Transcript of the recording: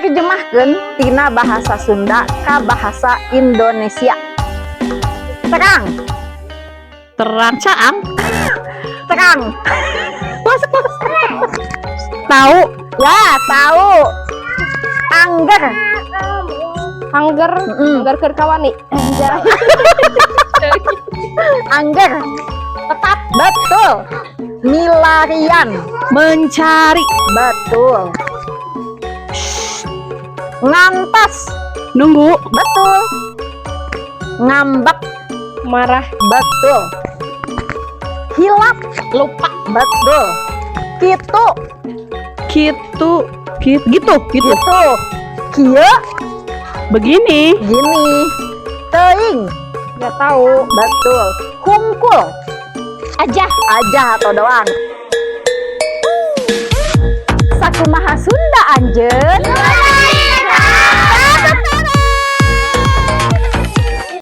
Terjemahkeun tina bahasa Sunda ka bahasa Indonesia. Terang. Terang caang. Terang. Masuk, masuk. Tahu. Ya, tahu. Angger. Angger. Angger keur kawani. Angger. Tetap. Betul. Milarian. Mencari. Betul. Ngantos. Nunggu. Betul. Ngambek. Marah. Betul. Hilap. Lupa. Betul. Kitu. Gitu. Gitu, gitu, gitu. Gitu. Kieu. Begini. Gini. Teuing. Nggak tahu. Betul. Hungkul. Aja. Aja atau doang. Sakumaha Sunda anjeun?